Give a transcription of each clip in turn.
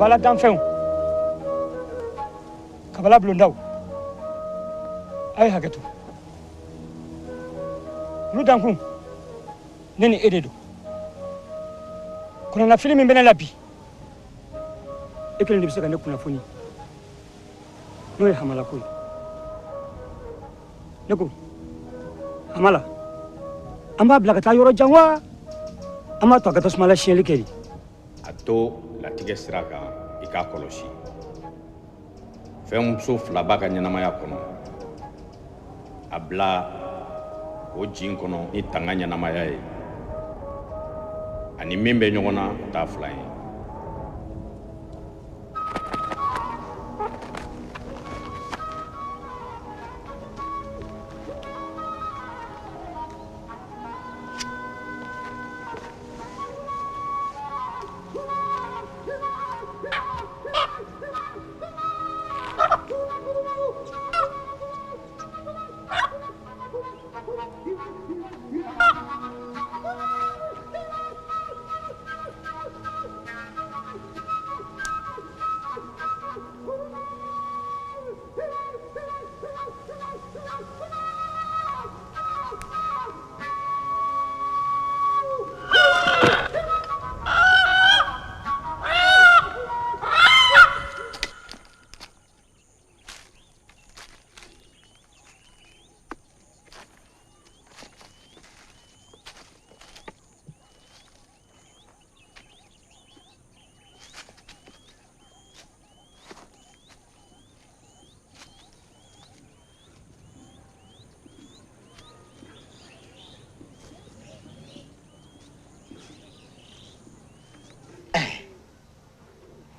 Kabala danfɛnw, kabala bulondaw, a ye hakɛ to. Olu dankun, ne ni e de don. Kɔnɔnafili min bɛ ne la bi, e kelen de bɛ se ka ne kunnafoni. N'o ye Hamala ko ye. Ne ko, Hamala, an b'a bila ka taa yɔrɔ jan wa? An b'a to a ka tasuma la siyɛnli kɛ de. A to latigɛ sira kan i k'a kɔlɔsi. Fɛnmuso fila b'a ka ɲɛnamaya kɔnɔ. A bila o jin kɔnɔ ni tanga ɲɛnamaya ye. Ani min bɛ ɲɔgɔn na, o t'a fila ye.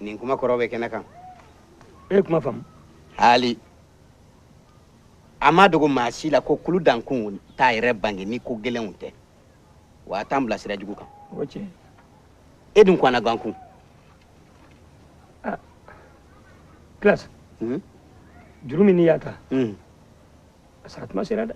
Nin kuma kɔrɔ bɛ kɛnɛ kan. E ye kuma faamu? Hali. A ma dogo maa si la ko kulu dankun t'a yɛrɛ bange ni ko gɛlɛnw tɛ. Wa a t'an bila sira jugu kan. O tiɲɛ. E dun kɔnna gankun. Classe. Juru min n'i y'a ta. A sara tuma sera dɛ.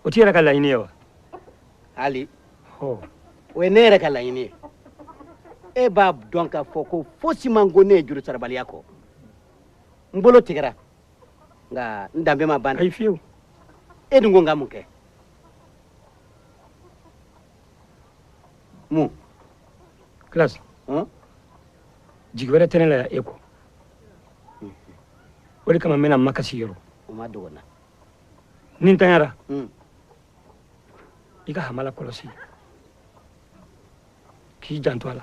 O t'i yɛrɛ ka laɲini ye wa? Hali. O ye ne yɛrɛ ka laɲini ye. E b'a dɔn k'a fɔ ko fosi man go ne ye juru sarabaliya kɔ. N bolo tigɛra. Nka n danbe ma ban. Ayi fiyewu. E dun ko n ka mun kɛ? Mun? Classe. Jigi wɛrɛ tɛ ne la yan e kɔ. O de kama n bɛna makasi yɔrɔ. O ma dogo n na. Ni n tanyara. I ka Hamala kɔlɔsi. K'i janto a la.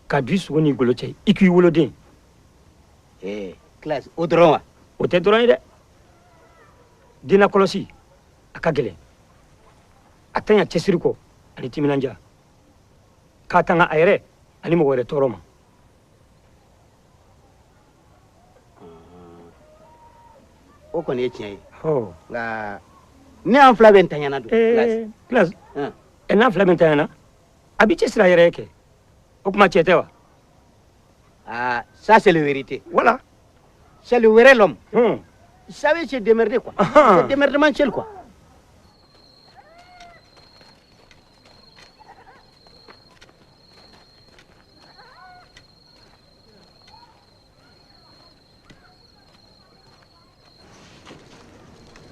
Ka don i sogo n'i golo cɛ, i k'i woloden. Classe, o dɔrɔn wa? O tɛ dɔrɔn ye dɛ. Den kɔlɔsi, a ka gɛlɛn. A tɛ ɲa cɛsiri kɔ ani timinandiya. K'a tanga a yɛrɛ ani mɔgɔ wɛrɛ tɔɔrɔ ma. O kɔni ye tiɲɛ ye. Nka ne an fila bɛ n tanyana don. Classe. N'an fila bɛ n tanyana, a b'i cɛsiri a yɛrɛ ye kɛ. O kuma tiɲɛ tɛ wa? Ah, ça c'est la vérité. Voilà. C'est le vrai l'homme. Il savait se démerder quoi. C'est démerdement seul quoi.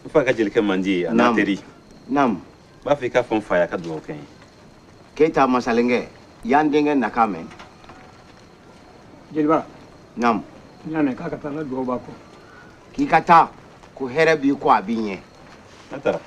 N fa ka jelikɛ man di ye, a n'a teri. Naam. N b'a fɛ i k'a fɔ n fa ye a ka dugawu kɛ n ye. Keyita masalenkɛ, y'an denkɛ nakan mɛn. Jeliba. Naam. N y'a mɛn k'a ka taa n ka dugawu b'a kɔ. K'i ka taa, ko hɛrɛ b'i kɔ a b'i ɲɛ. Ne taara.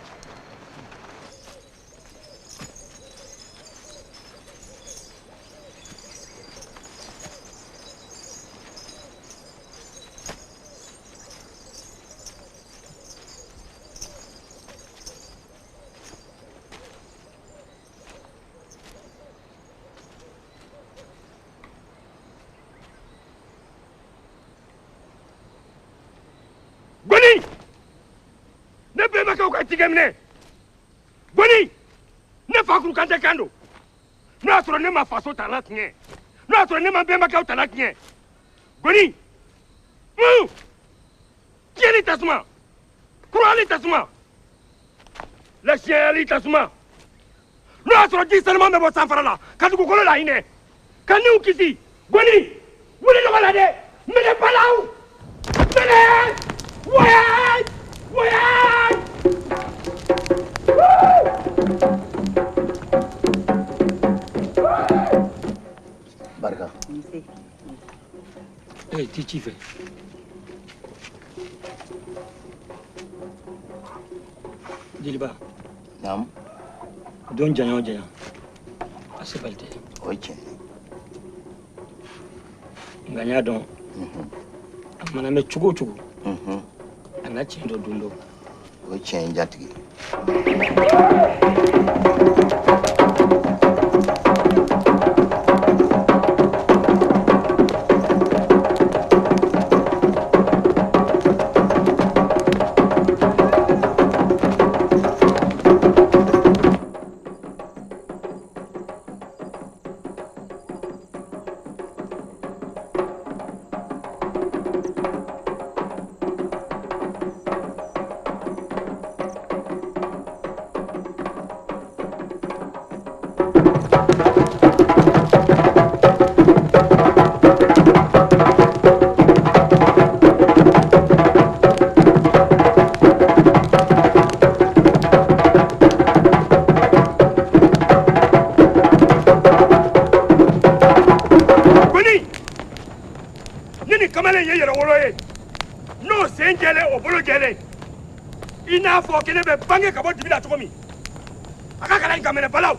Goni! Ne bɛnbakɛw ka cikɛ minɛ. Goni! Ne fa kuru kan tɛ kan don. N'o y'a sɔrɔ ne ma faso ta la tiɲɛ. N'o y'a sɔrɔ ne ma bɛnbakɛw ta la tiɲɛ. Goni! Tiɲɛni tasuma! Kurali tasuma! Lasiɲɛyali tasuma. N'o y'a sɔrɔ ji sanuman bɛ bɔ sanfara la ka dugukolo lahinɛ ka niw kisi. Goni wuli ɲɔgɔn la dɛ. Mɛnɛ balaw. Mɛnɛ. Wɔyɛ. Wɔyɛ. Barika. Eh, t'i ci fɛ. Jeliba. Naamu. Don janya o janya, a sebali tɛ. O ye tiɲɛ ye. Nka n y'a dɔn. A mana mɛn cogo o cogo. A na tiɲɛ dɔn don dɔ. O ye tiɲɛ ye n jatigi. I n'a fɔ kelen bɛ bange ka bɔ dibi la cogo min, a ka kalan in ka minɛ balaw.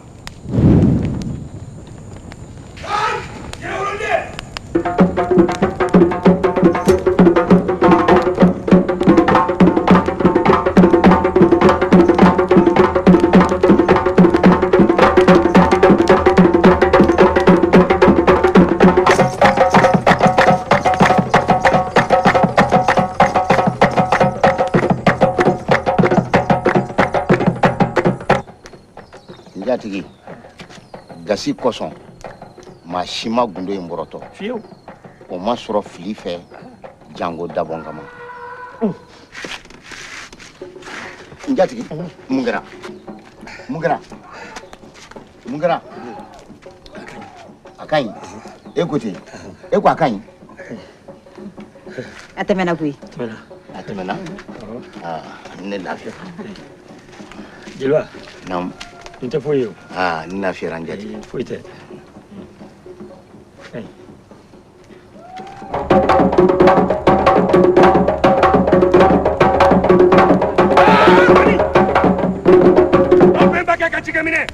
Jatigi, gasi kosɔn maa si ma gundo in bɔrɔtɔ. Fiyewu. O ma sɔrɔ fili fɛ jango dabɔn kama. N jatigi, mun kɛra? Mun kɛra? Mun kɛra? A ka ɲi. E ko ten. E ko a ka ɲi. A tɛmɛna koyi. A tɛmɛna. Aa, ne lafiya. Jeliba. Naamu. N tɛ foyi ye o. Aa, n lafiyara n jatigi. Foyi tɛ. Aw bɛnbakɛ ka cikɛ minɛ.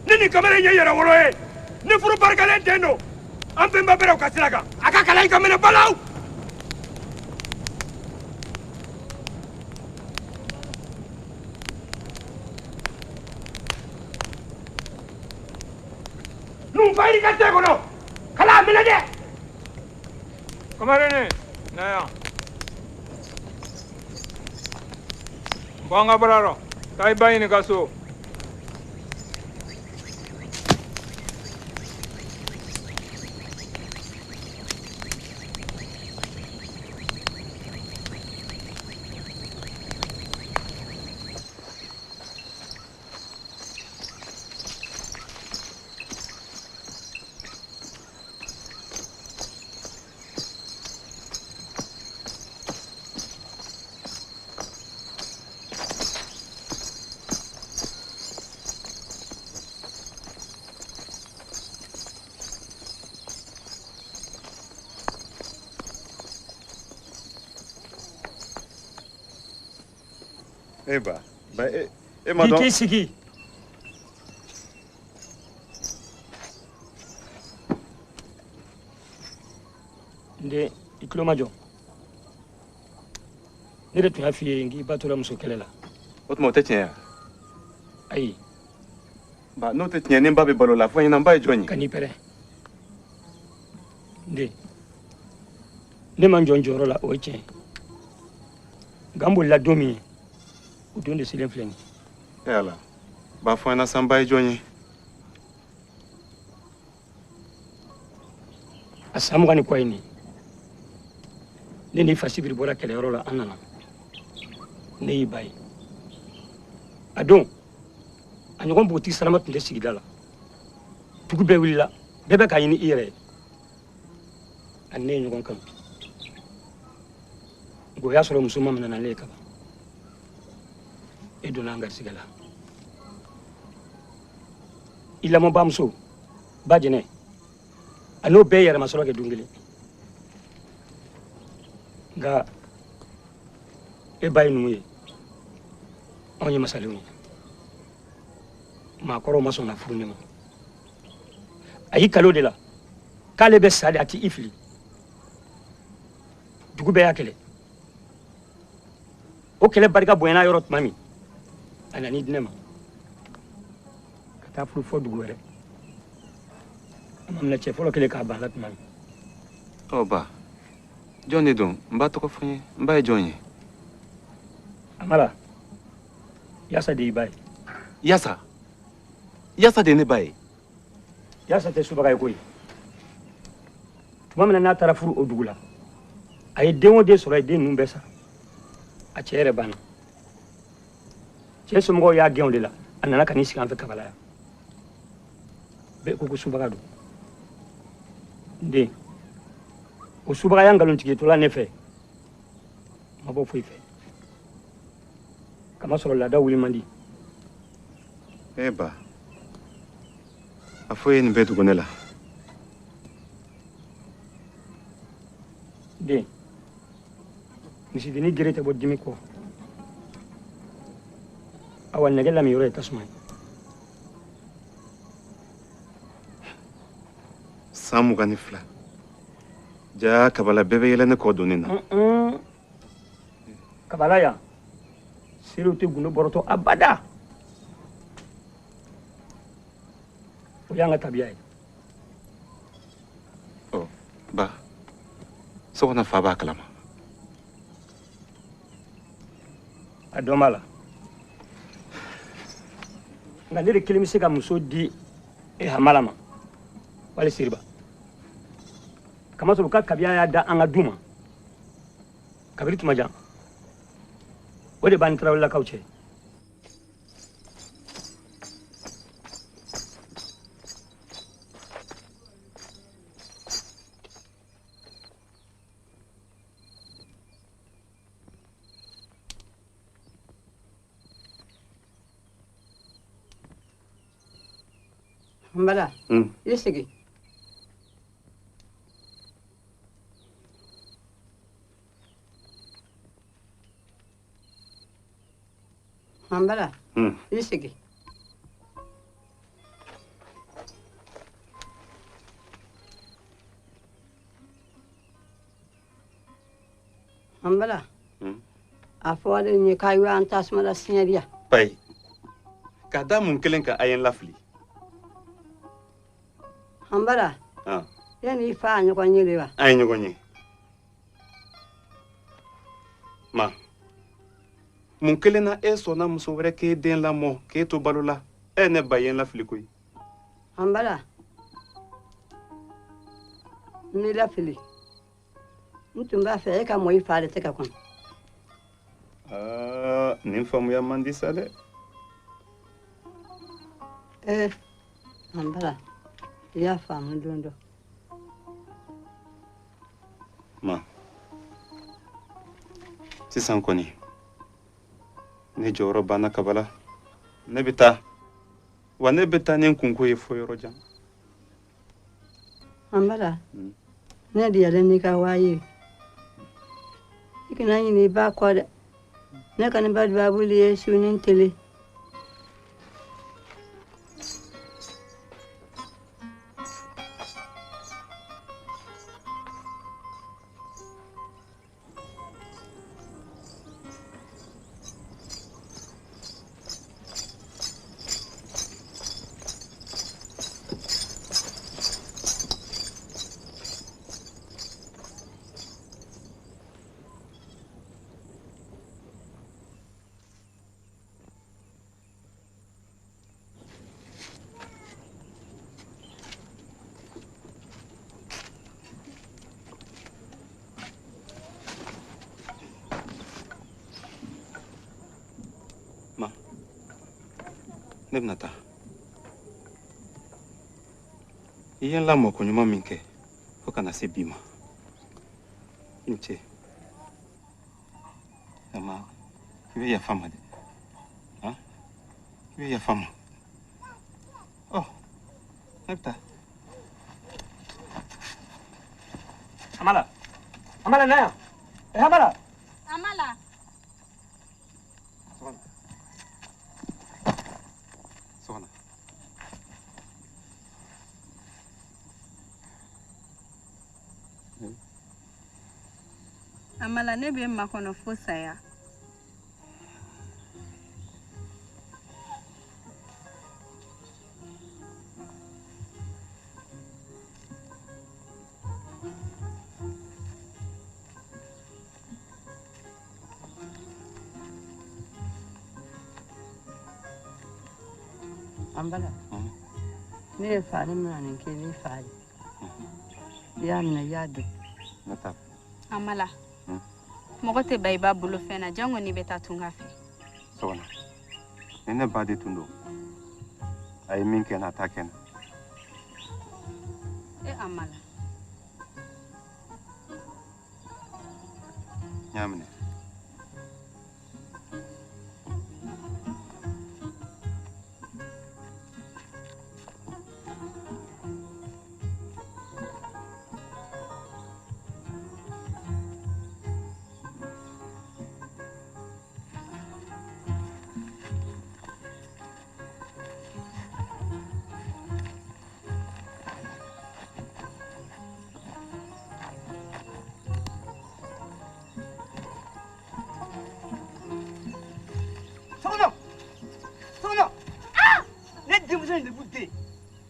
Ni nin kamalen ye yɛrɛwolo ye, ni furu barikalen den don, an bɛnba bɛrɛw ka sira kan. A ka kalan in ka minɛ balaw. Numfayiri ka tɛ kɔnɔ, kala minɛ dɛ. Kamalen na yan. Bɔ an ka baara rɔ. Taa i ba ɲini ka so. E ba, ba e ma dɔn. I t'i sigi. N den, i tulo ma jɔ. Ne de tun y'a f'i ye k'i ba tora muso kɛlɛ la. O tuma o tɛ tiɲɛ ye wa? Ayi. Ba n'o tɛ tiɲɛ, ni n ba bɛ balo la, fɔ n ɲɛna n ba ye jɔn ye? Kan'i pɛrɛn. N den, ne ma n jɔ n jɔyɔrɔ la, o ye tiɲɛ ye. Nka n bolila don min ye, o don de selen filɛ nin ye. E Ala, ba fɔ n ɲɛna sa n ba ye jɔn ye? A san 20 ni kɔ ye nin ye. Ne n'i fa Sibiri bɔra kɛlɛyɔrɔ la, an nana. Ne y'i ba ye. A don, A ɲɔgɔn npogotigi sanama tun tɛ sigida la. Dugu bɛɛ wulila, bɛɛ bɛ k'a ɲini i yɛrɛ ye. Ani ne ye ɲɔgɔn kanu. Nka o y'a sɔrɔ muso ma minɛ ne ye kaban. E donna an garisigɛ la. I lamɔbamuso, ba jɛnɛ, a n'o bɛɛ ye yɛrɛmasɔrɔ kɛ don kelen. Nka e ba ye numu ye, anw ye masalenw ye. Maakɔrɔw ma sɔn ka furu ne ma. A y'i kalo de la k'ale bɛ sa de, a t'i fili. Dugu bɛɛ y'a kɛlɛ. O kɛlɛ barika bonyana yɔrɔ tuma min, a nan'i di ne ma ka taa furu fɔ dugu wɛrɛ. A ma minɛ cɛ fɔlɔ kelen k'a ban la tuma min. Ɔ ba, jɔn de don? N ba tɔgɔ fɔ n ye. N ba ye jɔn ye? Amara, Yasa de y'i ba ye. Yasa? Yasa de ye ne ba ye? Yasa tɛ subaga ye koyi. Tuma min na n'a taara furu o dugu la, a ye den o den sɔrɔ, a ye den ninnu bɛɛ sa. A cɛ yɛrɛ banna. Cɛ somɔgɔw y'a gɛn o de la, a nana ka n'i sigi an fɛ Kabala yan. Bɛɛ ko ko subaga don. N den, o subagaya nkalontigitɔla ne fɛ, n ma bɔ foyi fɛ. Kamasɔrɔ laada wuli man di. E ba, a fɔ e ye nin bɛɛ dogo ne la. Den, misidennin gere tɛ bɔ dimi kɔ. Awa nɛgɛ lamiyɔrɔ ye tasuma ye. San 22. Ja Kabala bɛɛ bɛ yɛlɛ ne kɔ donni na. Kabala yan, seerew tɛ gundo bɔrɔtɔ abada. O y'an ka tabiya ye. Ɔ ba, so kɔnɔ fa b'a kalama. A dɔn b'a la. Nka ne de kelen bɛ se ka muso di e Hamala ma, wali Seriba. Kamasɔrɔ u ka kabiya y'a da an ka du ma. Kabiri tuma jan. O de b'an ni Tarawelelakaw cɛ. Bala, i sigi. Bala, i sigi. Bala, a fɔlen n ye k'a y'an tasuma la siɲɛriya. Payi, ka da mun kelen kan a ye n lafili. Bala, e n'i fa a ɲɔgɔn ye de wa? An ye ɲɔgɔn ye. Ma, mun kelen na e sɔnna muso wɛrɛ k'e den lamɔ k'e to balo la? E ne ba ye n lafili koyi. Bala, n m'i lafili. N tun b'a fɛ e ka mɔ i fa de tɛgɛ kɔnɔ. Aa, nin faamuya man di sa dɛ. Ee, Bala, i y'a faamu don dɔ. Ma, sisan kɔni ne jɔyɔrɔ banna Kabala. Ne bɛ taa. Wa ne bɛ taa ni n kunko ye fo yɔrɔ jan. Bala, ne diyalen n'i ka waa ye. I kana ɲinɛ i ba kɔ dɛ. Ne kɔni b'a dubabu ye su ni tile. Ne bɛna taa. I ye n lamɔko ɲuman min kɛ fo ka na se bi ma. I ni ce. Ama, i bɛ yafa n ma dɛ. Han? I bɛ yafa n ma. Ɔ, ne bɛ taa. Amala. Amala na yan. Amala. Amala. Sɔgɔna. Sɔgɔna. Amala, ne bɛ makɔnɔ fo saya. Ambala, ne ye fari minɛ nin kɛ ni fa ye. I y'a minɛ i y'a dun. Ne t'a. Amala, mɔgɔ tɛ ban i ba bolofɛn na jango n'i bɛ taa tunga fɛ. Sɔgɔna, ni ne ba de tun don, a ye min kɛ n na, a t'a kɛ n na. E Amala. N y'a minɛ.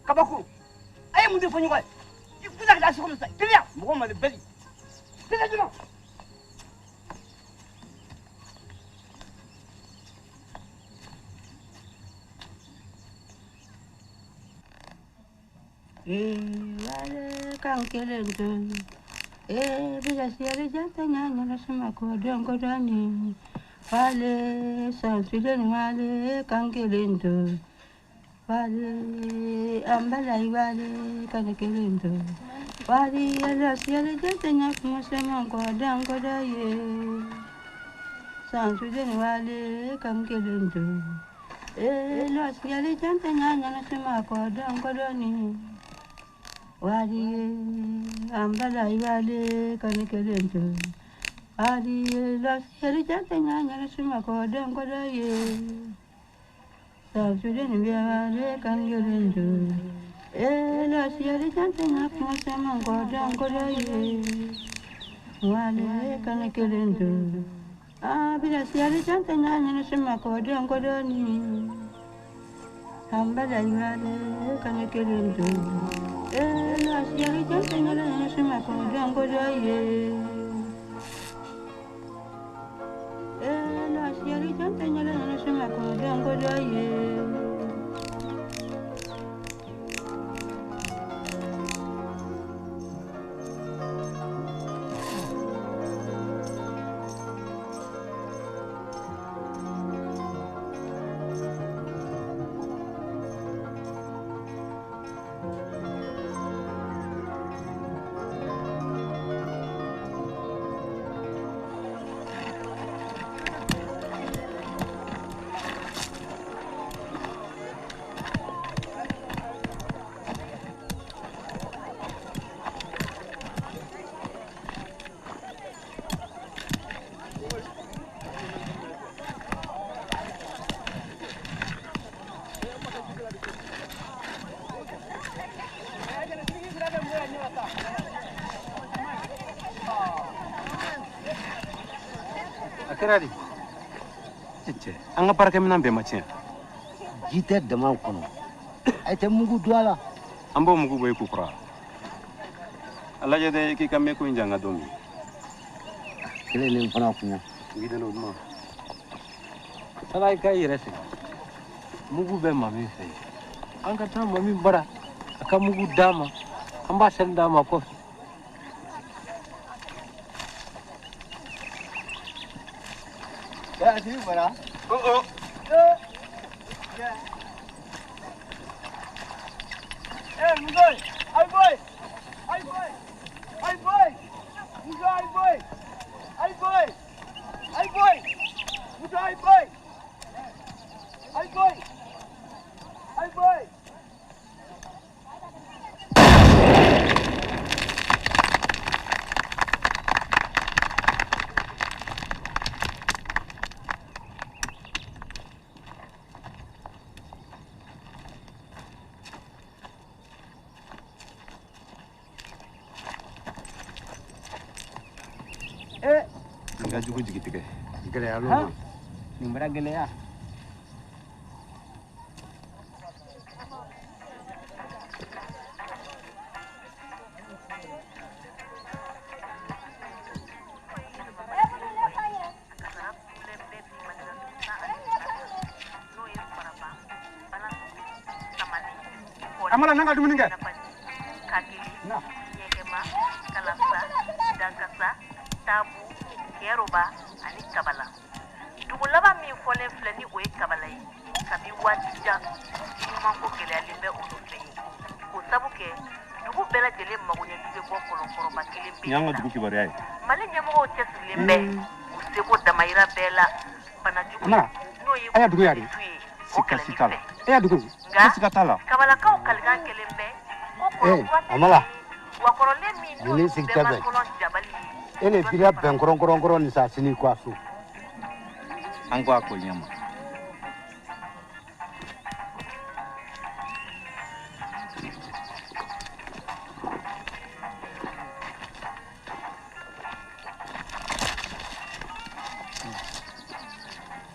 Kabako, a ye mun de fɔ ɲɔgɔn ye? I kunna ka taa so kɔnɔ sisan, teliya, mɔgɔ mali bali. Teliya joona. Wale kan kelen to. Bila siyali janta ɲa ɲa suma ko dɔn ko dɔɔni. Wale san filen wale kan kelen to. Wale ambala wale kan kelen to. Wale yala siyali janta ɲa kuma sema ko dɔn ko dɔ ye. San filen wale kan kelen to. La siyali janta ɲa ɲa suma ko dɔn ko dɔɔni. Wali ambala wale kan kelen to. Wali la siyali janta ɲa ɲa suma ko dɔn ko dɔ ye. San filen wale kan kelen to. La siyali janta ɲa kuma sema ko dɔn ko dɔ ye. Wale kan kelen to. Bila siyali janta ɲa ɲa suma ko dɔn ko dɔɔni. Ambala wale kan kelen to. La siyali janta ɲa ɲa suma ko dɔn ko dɔ ye. La siyali janta ɲa ɲa suma ko dɔn ko dɔ ye. A kɛra di? Cɛ, an ka baarakɛminɛn bɛɛ ma tiɲɛ. Ji tɛ dama kɔnɔ. A tɛ mugu don a la. An b'o mugu bɔ i kukura. A lajɛ dɛ, i k'i ka meko in jan ka don min. Kelen de fana kun. N k'i deli o duman. Taara i ka i yɛrɛ sɛgɛn. Mugu bɛ maa min fɛ yen. An ka taa maa min bara, a ka mugu d'a ma. An b'a sɛni d'a ma kɔfɛ. Asiri bara. Oh oh. Nin ka jugu jigi tigɛ. Gɛlɛya l'o ma. Nin bɛra gɛlɛya. Amala n'an ka dumuni kɛ. Na. Kalasa, Dankasa, Tabu, Kɛroba ani Kabala. Dugu laban min fɔlen filɛ ni o ye Kabala ye, kabi waati jan ɲumanko gɛlɛyalen bɛ olu fɛ yen. K'o sabu kɛ dugu bɛɛ lajɛlen magoɲɛji bɛ bɔ kɔlɔnkɔrɔba kelen pe. Nin y'an ka dugu kibaruya ye. Mali ɲɛmɔgɔw cɛsirilen bɛ u seko damayira bɛɛ la banajugu n'o ye A y'a dugu yari. tu ye o Sika kɛlɛli si t'a la. fɛ. E y'a dugu. Nka Sika t'a la. Kabalakaw kalikan kelen bɛ ko Eh, kɔlɔn kura tɛ Amala. wa kɔrɔlen min n'o Nin y'u sigi tɛ bɛnba bɛn. kɔlɔn jabali ye E le bira bɛn kɔrɔn kɔrɔn nin sa sini ko a so. An ko a ko ɲɛ ma.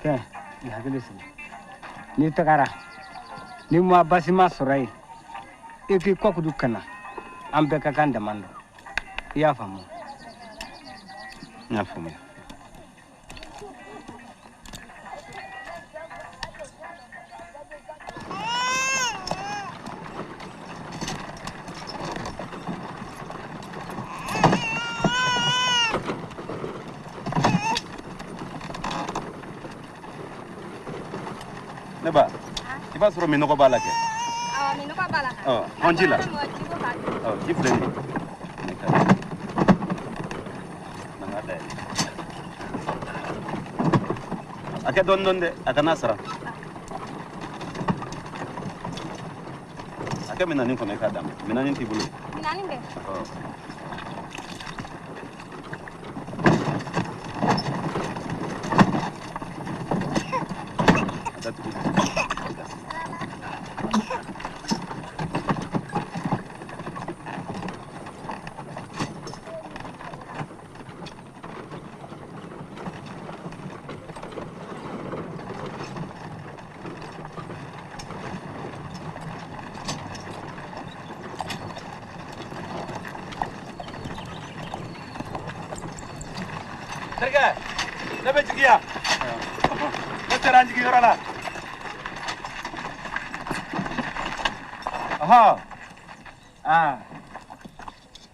Kɛ i hakili sigi. N'i tagara, ni ma basima sɔrɔ yen, i k'i kɔkudu ka na. An bɛɛ ka kan dama dɔn. I y'a faamu? N y'a faamuya. Ne ba, i b'a sɔrɔ minɔgɔ b'a la kɛ. Awɔ, minɔgɔ b'a la. Ɔ, hɔn ji la. Ɔ, ji filɛ nin ye. Ne ka di. Na n ka dayɛlɛ. A kɛ dɔɔni dɔɔni dɛ, a kana sara. A kɛ minɛnin kɔnɔ i k'a d'a ma. Minɛnin t'i bolo. Minɛnin bɛ. Ɔ. A datugu. Terikɛ, ne bɛ jigin yan. Ne sera n jigiyɔrɔ la. Ɔhɔ. Aa.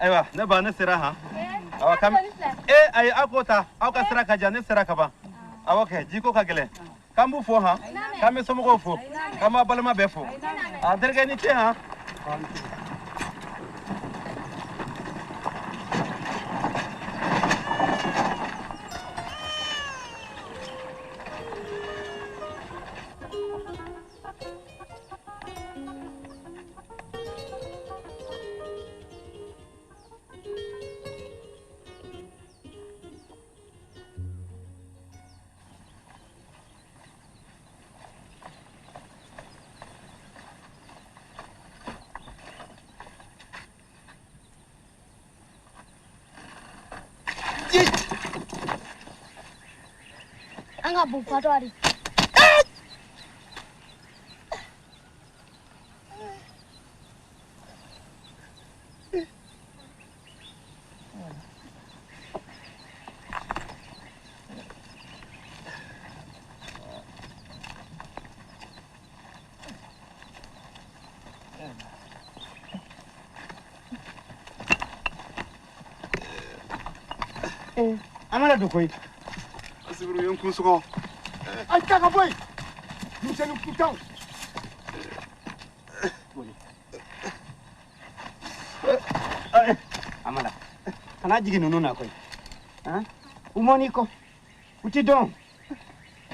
Ayiwa, ne ba ne sera han. Awa kam. E ayi aw k'o ta, aw ka sira ka jan, ne sera ka ban. Awɔ kɛ, jiko ka gɛlɛn. K'an b'u fo han. K'an bɛ somɔgɔw fo. K'an b'a balima bɛɛ fo. A terikɛ ni ce han. An ka bon fatɔ de. An mana don koyi. Asibiru ye n kun sɔgɔ. An ta ka bɔ yen. Denmisɛnnin kuntanw. Kana jigin ninnu na koyi. Han? U mɔn'i kɔ. U ti dɔn.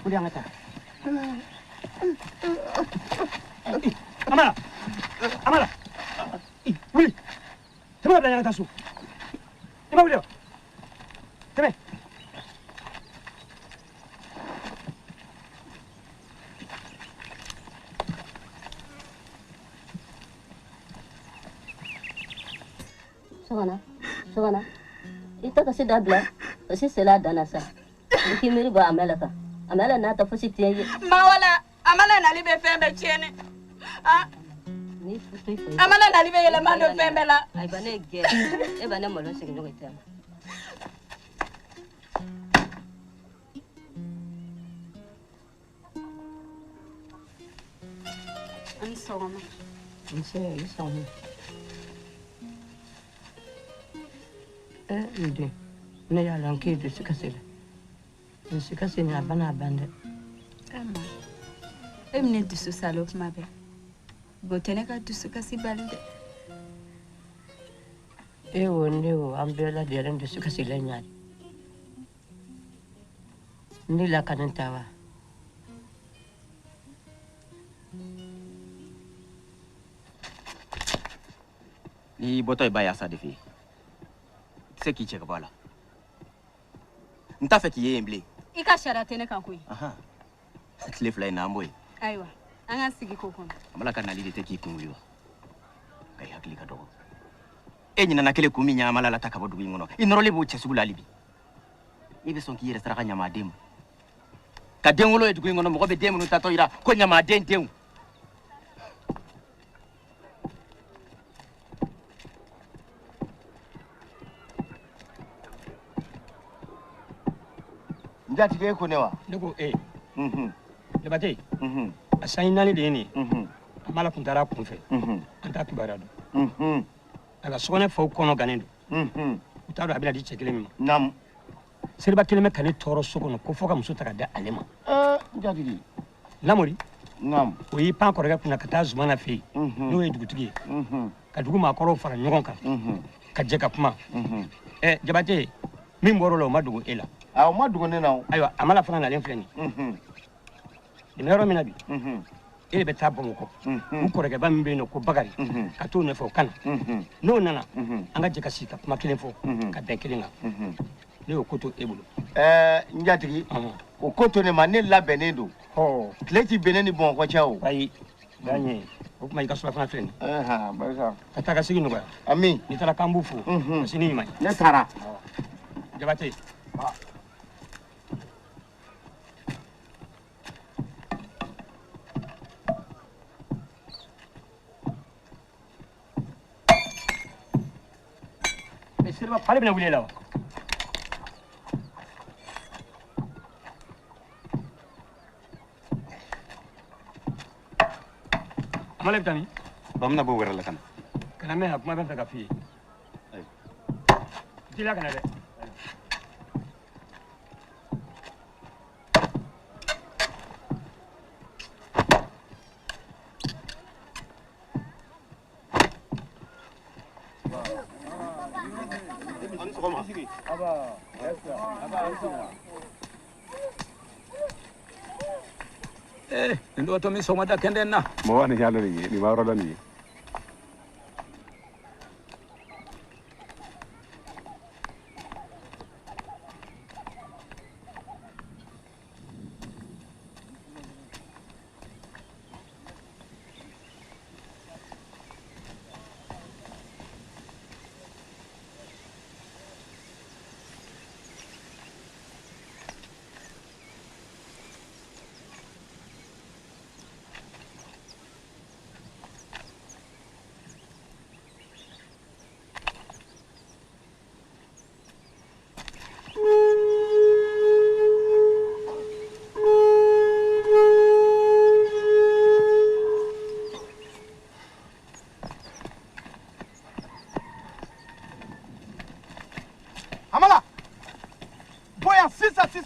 Wuli an ka taa. Amala! Amala! Wuli! Tɛmɛ ka bila ɲɛ ka taa so. I ma wuli wa? Tɛmɛ. Sɔgɔna, sɔgɔna, i tɛ kasi dabila, kasi sela a dan na sa. I k'i miiri bɔ Amala kan. Amala n'a ta fosi tɛ ye. Mawala, Amala nali bɛ fɛn bɛɛ tiɲɛ ne. Ni to i fo. Amala nali bɛ yɛlɛma don fɛn bɛɛ la. Ayiwa ne gɛn, e b'a ne malo sigi ɲɔgɔn tɛ ma. An ni sɔgɔma. Nse, i sɔgɔma. N den, ne y'a lɔn k'e dusu kasi la. Dusu kasi nin a bana a ban dɛ. Ma, e bɛ ne dusu salo kuma bɛɛ. Bon tɛ ne ka dusu kasi bali dɛ. E wo ne wo an bɛɛ lajɛlen dusu kasilen ɲa de. Ne lakana ta wa? N'i bɔtɔ i ba yasa de fɛ yen. I tɛ se k'i cɛ ka bɔ a la. N t'a fɛ k'i ye yen bilen. I ka sariya tɛ ne kan koyi. Tile fila in na an b'o ye. Ayiwa, an ka sigi k'o kɔnɔ. Amala ka nali de tɛ k'i kun wuli wa? Nka i hakili ka dɔgɔ. E ɲinɛna kelen kun min ɲɛ Amala la ta ka bɔ dugu in kɔnɔ. I nɔrɔlen b'o cɛ sugu la hali bi. I bɛ sɔn k'i yɛrɛ saraka ɲamaden ma. Ka den wolo ye dugu in kɔnɔ mɔgɔ bɛ den minnu tatɔ yira ko ɲamaden denw. N jatigi e ko ne wa? Ne ko e. Jabate. A sanji naani de ye nin ye. Amala kun taara a kun fɛ. An t'a kibaruya dɔn. A ka sokɔnɔ faw kɔnɔ gannen don. U t'a dɔn a bɛna di cɛ kelen min ma. Naamu. Seriba kelen bɛ ka ne tɔɔrɔ so kɔnɔ ko fo ka muso ta ka di ale ma. N jatigi. Lamori. Naamu. O y'i pan kɔrɔkɛ kunna ka taa Zumana fɛ yen. N'o ye dugutigi ye. Ka dugu maakɔrɔw fara ɲɔgɔn kan. Ka jɛ ka kuma. Jabate, min bɔr'o la o ma dogo e la. A o ma dogo ne na o. Ayiwa, Amala fana nalen filɛ nin ye. Nin bɛ yɔrɔ min na bi. E de bɛ taa Bamakɔ. U kɔrɔkɛba min bɛ yen nɔ ko Bakari. Ka t'o nɔfɛ o ka na. N'o nana, an ka jɛ ka sigi ka kuma kelen fɔ. Ka bɛn kelen kan. Ne y'o ko to e bolo. N jatigi, o ko to ne ma, ne labɛnnen don. Tile ti bɛn ne ni Bamakɔ cɛ o. Ayi, o y'a ɲɛ ye. O tuma i ka surafana filɛ nin ye. Barisa. Ka taa ka segin nɔgɔya. Ami. N'i taara k'an b'u fo. Ka sini ɲuman ye. Ne taara. Jabate. Seriba fale bɛna wuli e la wa? Amala bɛ taa min? Ba n bɛna bɔ wɛrɛ la ka na. Kana mɛn a kuma bɛ n fɛ ka f'i ye. Teliya ka na dɛ. Nin dɔgɔtɔ min sɔgɔmada kɛndɛ na. Mɔgɔ ni yalo nin ye nin ma yɔrɔ dɔn nin ye.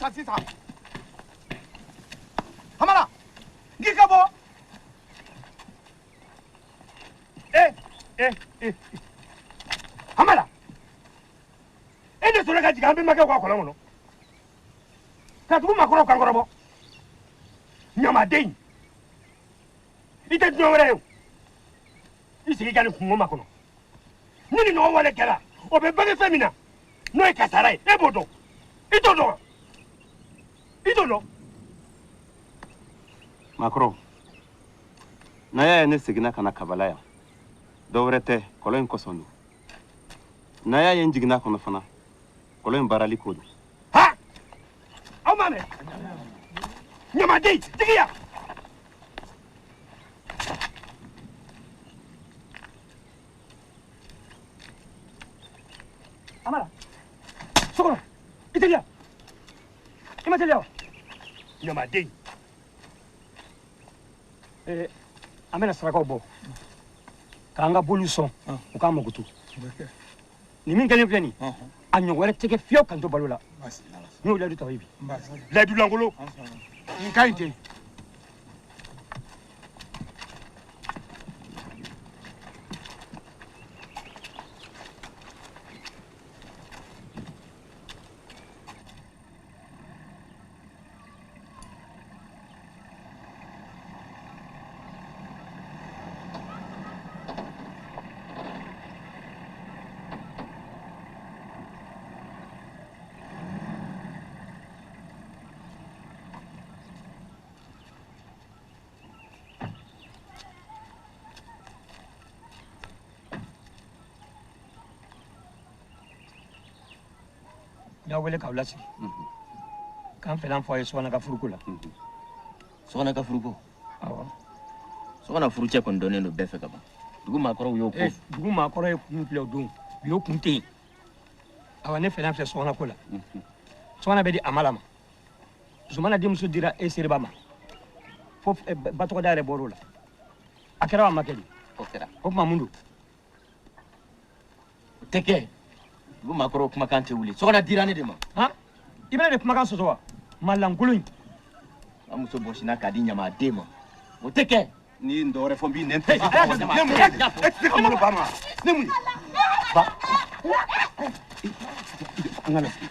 Sisan Amala, n k'i ka bɔ. Amala, sɔrɔ ka jigin an bɛnbakɛw ka kɔlɔn kɔnɔ ka dugu maakɔrɔw kan kɔrɔbɔ. Ɲamaden, i tɛ diɲɛ wɛrɛ ye o. I sigi ka nin kungo makɔnɔ. Ni nin ɲɔgɔn wale kɛra, o bɛ bange fɛn min na, n'o ye kasara ye, e b'o dɔn. I t'o dɔn wa? I t'o dɔn? Maakɔrɔw, n'a y'a ye ne seginna ka na Kabala yan, dɔ wɛrɛ tɛ, kɔlɔn in kosɔn don. N'a y'a ye n jiginna kɔnɔ fana, kɔlɔn in baarali ko don. Ha! Aw m'a mɛn? Ɲamaden, jigin yan! Amara, so kɔnɔ, i teliya. I ma teliya wa? Ɲamaden. An bɛna sarakaw bɔ k'an ka boliw sɔn u k'an makoto. Nin min kɛlen filɛ nin, a ɲɔgɔn wɛrɛ tɛ kɛ fiyewu k'an to balo la. N y'o layidu ta ye bi. Layidu lankolon. Nin ka ɲi ten. N y'aw wele k'aw lasigi k'an fɛlan fɔ aw ye Sɔgɔna ka furuko la. Sɔgɔna ka furuko? Awɔ. Sɔgɔna furucɛ kɔni dɔnnen don bɛɛ fɛ ka ban. Dugu maakɔrɔw y'o ko. Dugu maakɔrɔ ye kun filɛ o don, bi o kun tɛ yen. Awa, ne fɛlan filɛ Sɔgɔna ko la. Sɔgɔna bɛ di Amala ma. Zumana denmuso dira e Seriba ma. Fo batɔgɔda yɛrɛ bɔr'o la. A kɛra wa a ma kɛ de? O kɛra. O tuma mun don? O tɛ kɛ. Dugu maakɔrɔw kumakan tɛ wuli. Sɔgɔna dira ne de ma. Han? I bɛna de kumakan sɔsɔ wa? Malankolon in. An muso bɔsina k'a di ɲamaden ma. O tɛ kɛ. N'i ye nin dɔwɛrɛ fɔ n b'i nɛn tigɛ. Ne mun ye? E tɛ se ka malo ba ma. Ne mun ye? Ba. An ka na sigi.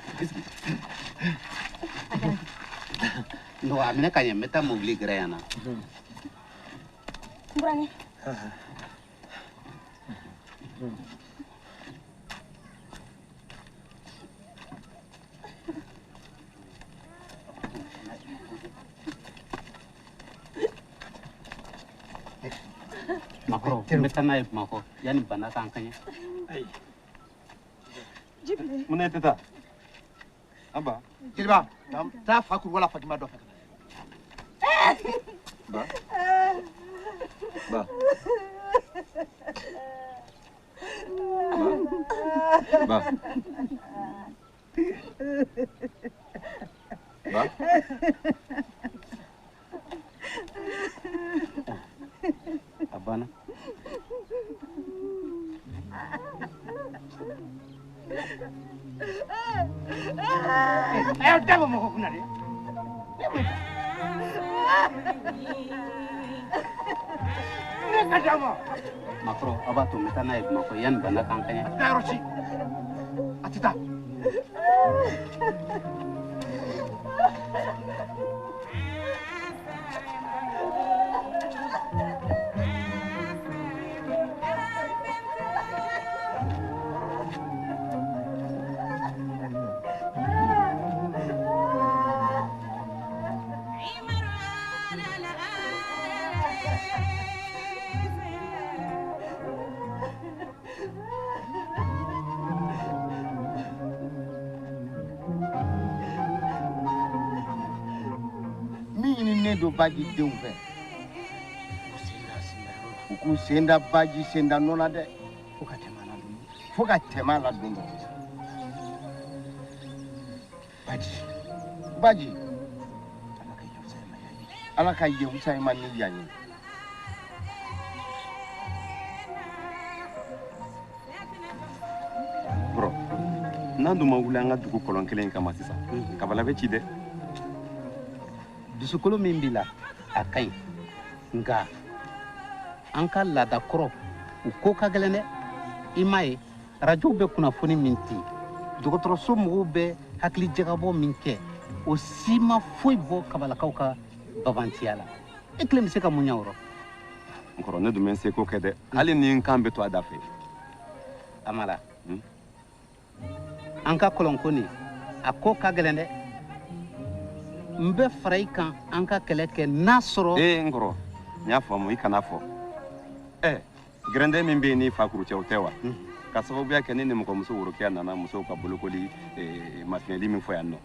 Nɔgɔ a minɛ ka ɲɛ, n bɛ taa mobili gɛrɛ yan na. N burankɛ. Makɔrɔ, n bɛ taa n'a ye Bamakɔ yanni bana k'an kaɲɛ. Mun na i tɛ taa? An ba. Jeliba, taa fa kuru wala Fatima dɔ fɛ. Ba. Ba. Ba. Ba. A banna. A y'aw da bɔ mɔgɔ kunna dɛ. Ne ka d'a ma. Makɔrɔ, aw b'a to n bɛ taa n'a ye Bamakɔ yanni bana k'an kaɲɛ. A tɛ taa yɔrɔ si. A tɛ taa. Don baji denw fɛ u k'u sen da baji sen da nɔ la dɛ, fo ka tɛmɛ a la don dɔ. Baji, baji, Ala ka yen fisaya i ma ni yan ye. Bɔrɔ, n'an dun ma wuli an ka dugu kɔlɔn kelen in kama sisan, Kabala bɛ ci dɛ. Dusukolo min b'i la, a ka ɲi, nka an ka laada kɔrɔ, u ko ka gɛlɛn dɛ. I m'a ye, arajow bɛ kunnafoni min ci, Dɔgɔtɔrɔso mɔgɔw bɛ hakili jagabɔ min kɛ, o si ma foyi bɔ kabalakaw ka babantiya la. E kelen bɛ se ka mun ɲɛ o rɔ? N kɔrɔ, ne dun bɛ n seko kɛ dɛ, hali ni n kan bɛ to a da fɛ. Amala, an ka kɔlɔnko nin, a ko ka gɛlɛn dɛ. N bɛ fara i kan an ka kɛlɛ kɛ n'a sɔrɔ. Ee n kɔrɔ, n y'a faamu, i kana fɔ. Ɛ gɛrɛndɛ min bɛ yen ni fakuru cɛ, o tɛ wa? Ka sababuya kɛ ne ni mɔgɔmuso worokɛya nana musow ka bolokoli mafiɲɛli min fɔ yan nɔ.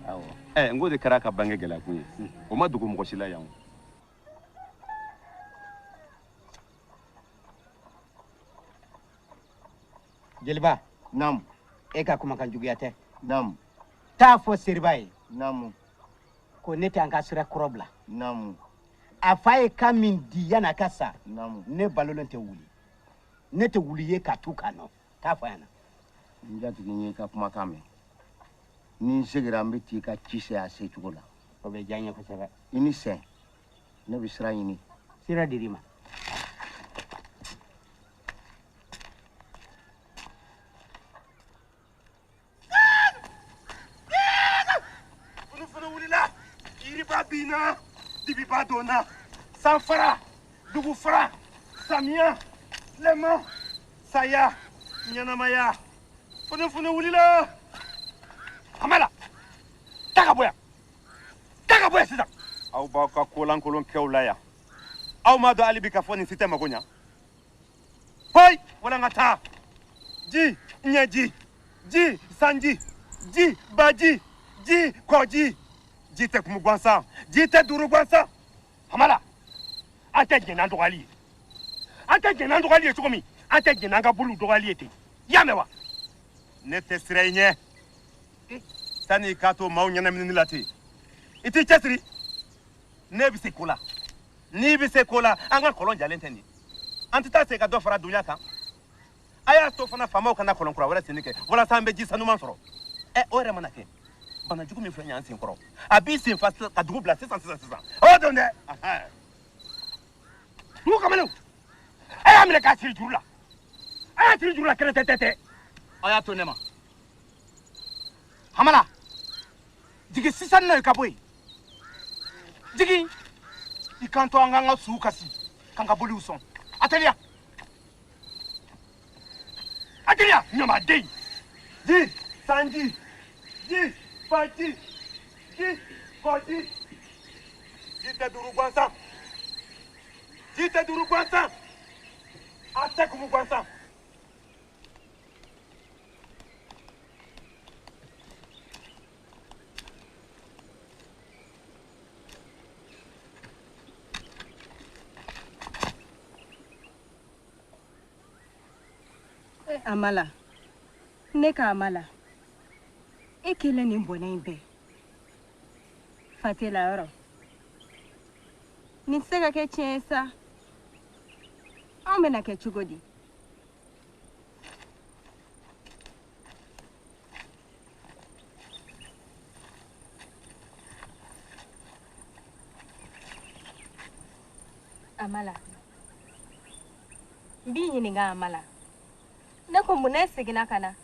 Ɛ n k'o de kɛra ka bange gɛlɛya kun ye. O ma dogo mɔgɔ si la yan o. Jeliba. Naamu. E ka kumakan juguya tɛ. Naamu. Taa fɔ Seriba ye. Naamu. Ko ne tɛ an ka sira kɔrɔ bila. Naamu. A fa ye kan min di yan'a ka sa. Naamu. Ne balolen tɛ wuli. Ne tɛ wuli ye ka tu k'a nɔ. Taa fɔ a ɲɛna. N jatigi, n y'i ka kumakan mɛn. Ni n seginna, n bɛ t'i ka ci se a se cogo la. O bɛ diya n ye kosɛbɛ. I ni sɛn. Ne bɛ sira ɲini. Sira dir'i ma. Funufunu wulila, yiriba binna, dibiba donna, sanfara, dugufara, samiya, tilema, saya, ɲɛnamaya. Funufunu wulila. Amala, taa ka bɔ yan. Taa ka bɔ yan sisan. Aw b'aw ka kolankolon kɛw la yan. Aw m'a dɔn hali bi k'a fɔ nin si tɛ mago ɲa. Hoyi, wala n ka taa. Ji, ɲɛji, ji, sanji, ji, baji, ji, kɔji. Ji tɛ kumu gansan, ji tɛ duuru gansan. Amala, an tɛ jɛn n'an dɔgɔyali ye. An tɛ jɛn n'an dɔgɔyali ye cogo min, an tɛ jɛn n'an ka boliw dɔgɔyali ye ten. I y'a mɛn wa? Ne tɛ siran i ɲɛ. Sani i k'a to maaw ɲɛnaminini la ten, i t'i cɛsiri. Ne bɛ se ko la. N'i bɛ se ko la, an ka kɔlɔn jalen tɛ nin ye. An tɛ taa se ka dɔ fara dunya kan. A y'a to fana faamaw kana kɔlɔn kura wɛrɛ senni kɛ walasa an bɛ ji sanuman sɔrɔ. Ɛ o yɛrɛ mana kɛ, bana jugu min filɛ nin ye an sen kɔrɔ, a b'i sen fa ka dugu bila sisan sisan sisan. O don dɛ. Dugu kamalenw, a y'a minɛ k'a siri juru la. A y'a siri juru la kɛrɛtɛtɛtɛ. Aw y'a to ne ma. Hamala, jigin sisan nɔ i ka bɔ yen. Jigin, i kan to an k'an ka suw kasi, k'an ka boliw sɔn. A teliya. A teliya, ɲamaden. Ji, sanji, ji, baji, ji, kɔji. Ji tɛ duuru gansan. Ji tɛ duuru gansan. A tɛ kumu gansan. Amala, ne ka Amala, e kelen nin bɔnɛ in bɛɛ. Fa tɛ la yɔrɔ. Nin tɛ se ka kɛ tiɲɛ ye sa. Anw bɛna kɛ cogo di? Amala, n b'i ɲininka Amala. Ne ko mun na e seginna ka na?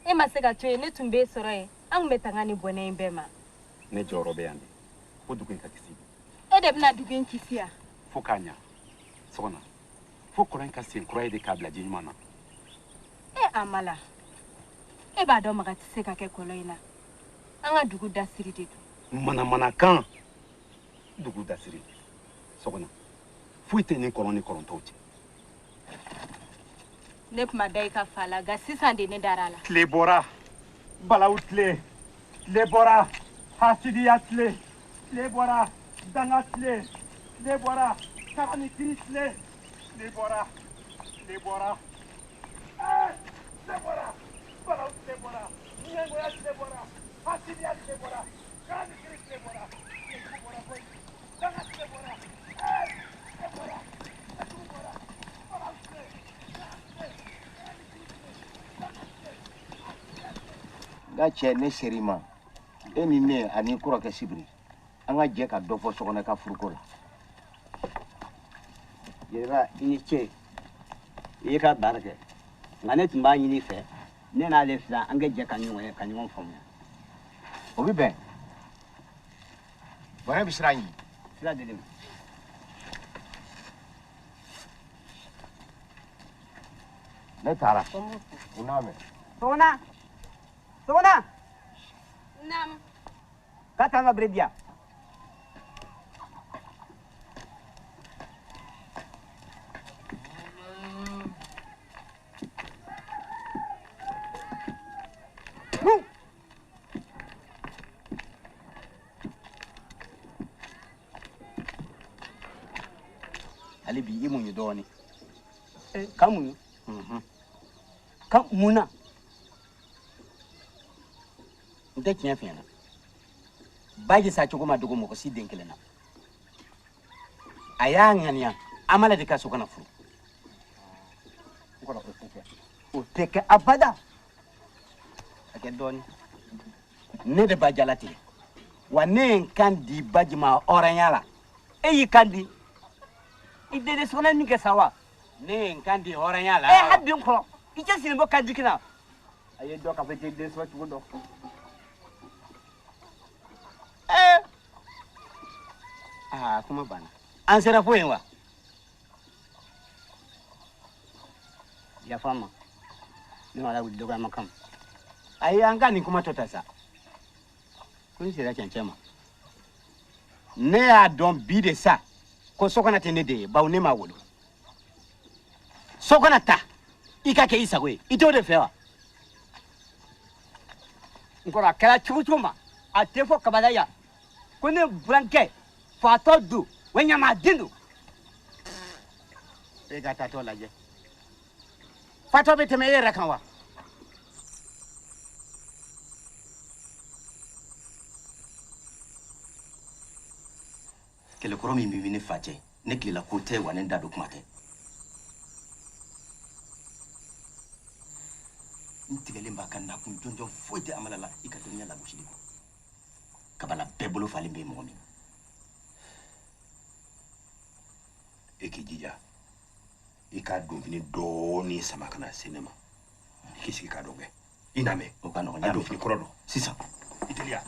E ma se ka to yen, ne tun b'e sɔrɔ yen. An tun bɛ tanga ni bɔnɛ in bɛɛ ma. Ne jɔyɔrɔ bɛ yan de. Ko dugu in ka kisi. E de bɛna dugu in kisi yan? Fo k'a ɲa. Sɔgɔna, fo kɔlɔn in ka sen kura ye de k'a bila ji ɲuman na. E Amala, e b'a dɔn maga tɛ se ka kɛ kɔlɔn in na. An ka dugu dasiri de don. Manamanakan. Dugu dasiri. Sɔgɔna, foyi tɛ nin kɔlɔn ni kɔlɔn tɔw cɛ. Ne kuma da i ka fa la, nka sisan de ne dara a la. Tile bɔra, balawu tile. Tile bɔra, hasidiya tile. Tile bɔra, danga tile. Tile bɔra, kara ni kiri tile. Tile bɔra, tile bɔra. Tile bɔra, balawu tile bɔra, ɲɛngoya tile bɔra, hasidiya tile bɔra, kara ni kiri tile bɔra. Tile bɔra koyi, danga tile bɔra. Tile bɔra, tile bɔra, balawu tile. N ka cɛ, ne ser'i ma. E ni ne ani kɔrɔkɛ Sibiri, an ka jɛ ka dɔ fɔ Sɔgɔnɛ ka furuko la. Jeliba, i ni ce. I y'i ka baara kɛ. Nka ne tun b'a ɲini i fɛ, Ne n'ale fila an ka jɛ ka ɲɔgɔn ye ka ɲɔgɔn faamuya. O bɛ bɛn. Bɔnɛ bɛ sira ɲini. Sira di ma. Ne taara. U n'a mɛn. Sɔgɔna. Sɔgɔna. Naamu. K'a t'an ka bere di yan. Hali bi i muɲu dɔɔnin. Ka muɲu? Ka mun na? N tɛ tiɲɛ f'i ɲɛna. Baji sa cogo ma dogo mɔgɔ si den kelen na. A y'a ŋaniya Amala de ka so kana furu. N kɔrɔ o tɛ kɛ. O tɛ kɛ abada. A kɛ dɔɔnin. Ne de b'a jalatigɛ. Wa ne ye n kan di Baji ma hɔrɔnya la. E y'i kan di? I den sɔgɔna min kɛ sa wa? Ne ye n kan di hɔrɔnya la. E hali bi n kɔrɔ i tɛ sini bɔ kan di na. A ye dɔ k'a fɔ i tɛ den sɔrɔ cogo dɔn. Aa kuma banna. An sera fo yen wa? Yafa n ma. Ne ma lawuli dɔgɔyama kama. Ayi an ka nin kuma tɔ ta sa. Ko n sera cɛncɛn ma. Ne y'a dɔn bi de sa ko Sɔgɔna tɛ ne den ye bawo ne m'a wolo. Sɔgɔna ta i ka kɛ i sago ye i t'o de fɛ wa? N kɔrɔ a kɛra cogo cogo ma a tɛ fɔ kabala yan ko ne burankɛ fatɔ don wa ɲamaden don. E ka taatɔ lajɛ. Fatɔ bɛ tɛmɛ e yɛrɛ kan wa? Kɛlɛkɔrɔ min bɛ ne fa cɛ ne tilela ko tɛ wa ne da don kuma tɛ. N tigɛlen b'a ka nakun jɔnjɔn foyi tɛ Amala la i ka dɔnniya lagosili kɔ. Kabala bɛɛ bolo falen bɛ mɔgɔ min. E k'i jija i ka donfini dɔɔnin sama ka na se ne ma. I k'i sigi k'a dɔn kɛ. I n'a mɛn. O ka nɔgɔn. A donfini kɔrɔ dɔn. Sisan. I teliya.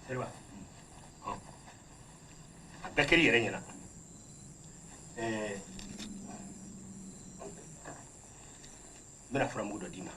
Seriba, a bɛɛ kɛr'i yɛrɛ ɲɛna. N bɛna furamugu dɔ d'i ma.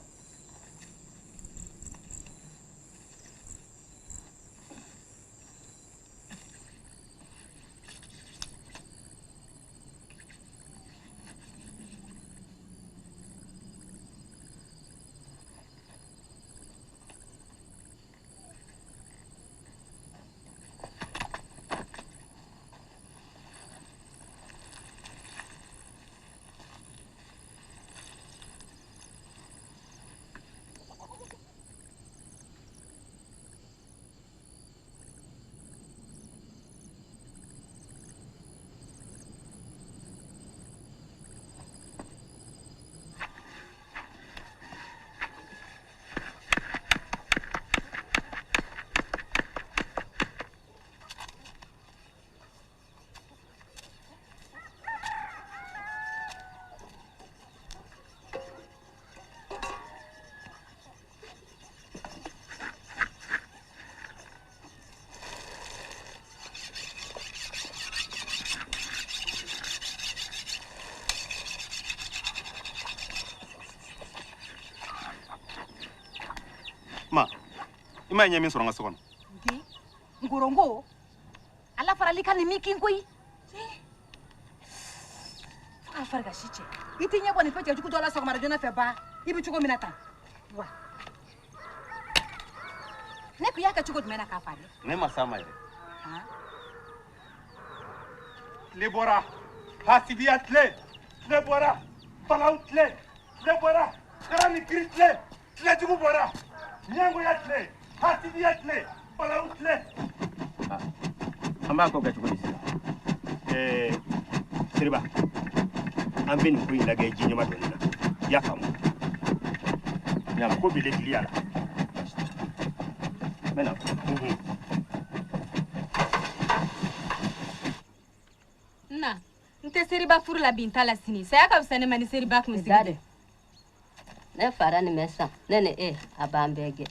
I m'a ye ɲɛ min sɔrɔ n ka so kɔnɔ. Den, nkorongo, ala farali ka nin min kin koyi. Fo k'a fari ka si cɛ. I t'i ɲɛ bɔ nin fɛn cɛjugu dɔ la sɔgɔmada joona fɛ ba. I bɛ cogo min na tan. Wa. Ne ko i y'a kɛ cogo jumɛn na k'a fa dɛ? Ne ma s'a ma yɛrɛ. Han? Tile bɔra, hasidiya tile, tile bɔra, balawu tile, tile bɔra, kara ni kiri tile, tile jugu bɔra, ɲɛngoya tile, hasidiya tile, balawu tile. An b'a ko kɛ cogo di sisan? Ɛɛ, Seriba, an bɛ nin ko in lajɛ ji ɲɛma dɔɔnin na. I y'a faamu? Ko bi tiliya la. N bɛ na. Na, n tɛ Seriba furu la bi n t'a la sini. Saya ka fisa ne ma ni Seriba kun sigi dɛ. Ne fara nin bɛ san, ne ni e a b'an bɛɛ gɛn.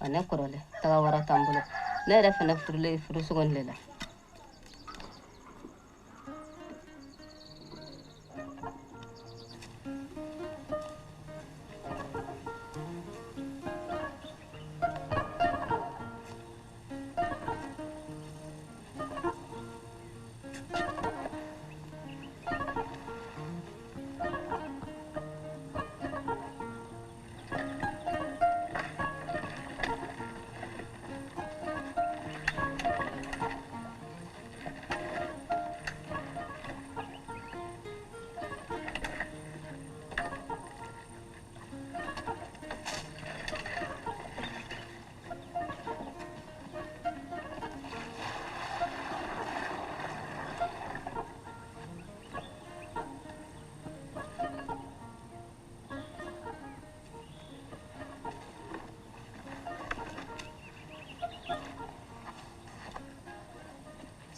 Wa ne kɔrɔlen, taga wɛrɛ t'an bolo. Ne yɛrɛ fana furulen furu sogo de la.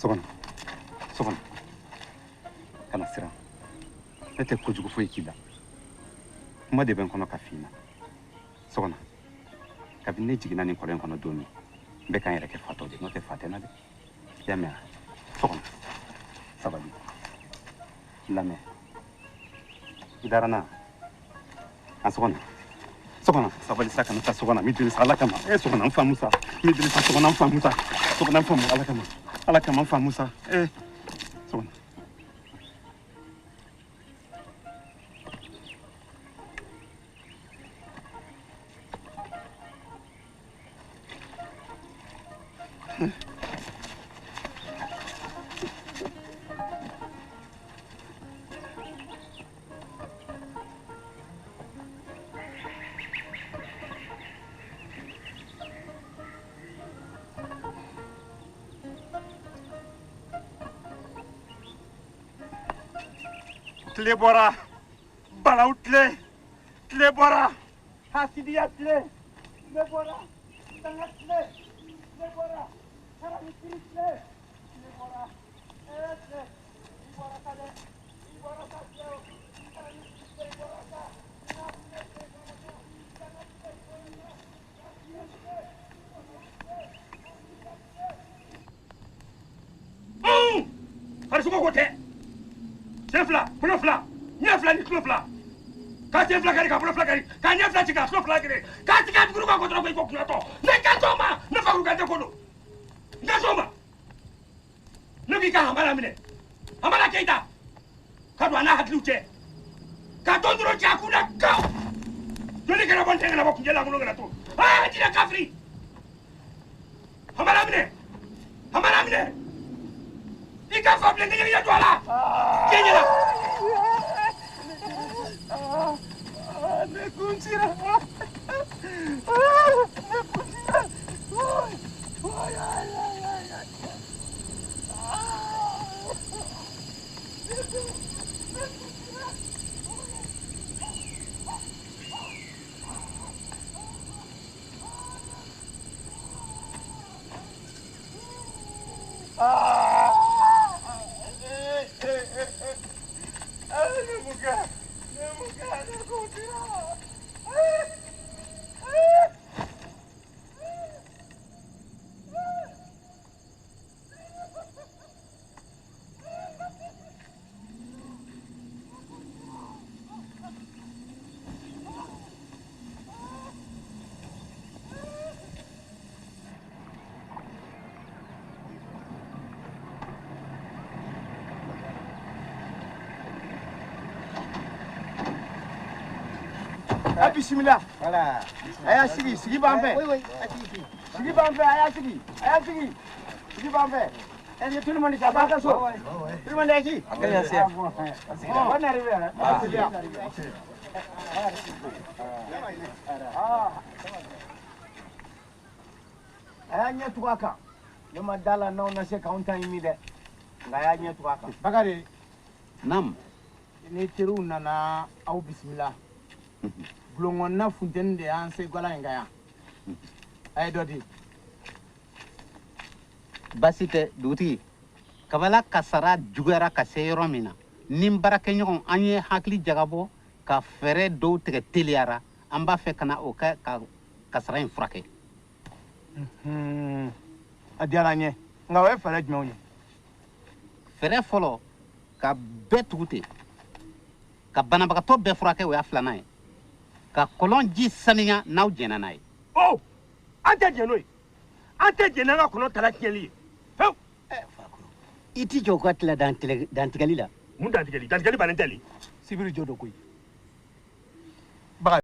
Sɔgɔna, sɔgɔna, kana siran. Ne tɛ kojugu foyi k'i la. Kuma de bɛ n kɔnɔ ka f'i ɲɛna. Sɔgɔna, kabini ne jiginna nin kɔlɔn in kɔnɔ don min, n bɛ ka n yɛrɛ kɛ fatɔ de ye, n'o tɛ fa tɛ n na dɛ. I y'a mɛn wa? Sɔgɔna, sabali. N lamɛn. I dara n na? A sɔgɔna. Sɔgɔna, sabali sa, kana taa sɔgɔna. N b'i deli sa, Ala kama. E sɔgɔna, n faamu sa. N b'i deli sa, sɔgɔna, n faamu sa. Sɔgɔna, n faamu, Ala kama. Ala kama, n faamu sa. Eh, sɔgɔna. Tile bɔra, balawu tile, tile bɔra, hasidiya tile, tile bɔra, danga tile, tile bɔra, kara ni kiri tile, tile bɔra, ee tile, i bɔra sa dɛ, i bɔra sa tile o, kara ni kiri tile, i bɔra sa, danga tile, i bɔra sa, danga tile, i bɔra sa, hasidiya tile, hasidiya tile. Farisogo ko tɛ. Sen fila, bolo fila, ɲɛ fila ni tulo fila. K'a sen fila kari, k'a bolo fila kari, k'a ɲɛ fila ci, k'a tulo fila kari, k'a tigɛ a tuguni k'a kɔ dɔrɔn ko i ko kunnatɔ. Ne kan t'o ma, ne Fakuru Kante ko don. N kan t'o ma. Ne k'i ka Hamala minɛ. Hamala Keyita. Ka don a n'a hakiliw cɛ. Ka dɔn dɔrɔn cɛ a kun na gaw. Joli kana bɔ n tɛgɛ kana bɔ kunjɛ lankolon kana to. Aa jinɛ kafiri. Hamala minɛ. Hamala minɛ. I ka fa bilen k'i ɲɛ don a la. Diɲɛ ɲɛna. Ne kun cira. Ne kun cira. Ay, ay, ay, ay, ay. Ne mun kɛ? Ne mun kɛ? Ne kun cira. A bisimila. A y'a sigi, sigi b'an fɛ. Sigi b'an fɛ, a y'a sigi. A y'a sigi. Sigi b'an fɛ. Est-ce que tout le monde est à bas? Tout le monde est ici? Bonne arrivée. A y'a ɲɛ tugu a kan. Ne ma da la n'aw na se k'anw ta ɲimi dɛ. Nka a y'a ɲɛ tugu a kan. Bakari. Naamu. Ni teriw nana aw bisimila. Bulonkɔnɔna funteni de y'an se gala in kan yan. A ye dɔ di. Baasi tɛ dugutigi. Kabala kasara juguyara ka se yɔrɔ min na, ni n baarakɛɲɔgɔn an ye hakili jagabɔ ka fɛɛrɛ dɔw tigɛ teliyara, an b'a fɛ ka na o kɛ ka kasara in furakɛ. A diyara n ye, nka o ye fɛɛrɛ jumɛnw ye? Fɛɛrɛ fɔlɔ, ka bɛɛ tugu ten, ka banabagatɔ bɛɛ furakɛ, o y'a filanan ye, ka kɔlɔn ji saniya n'aw jɛnna n'a ye. O an tɛ jɛn n'o ye, an tɛ jɛn n'an ka kɔlɔn tala tiɲɛli ye fewu. I ti jɔ u ka tila dantigɛli la. Mun dantigɛli? Dantigɛli bannen tɛ le. Sibiri jo don koyi.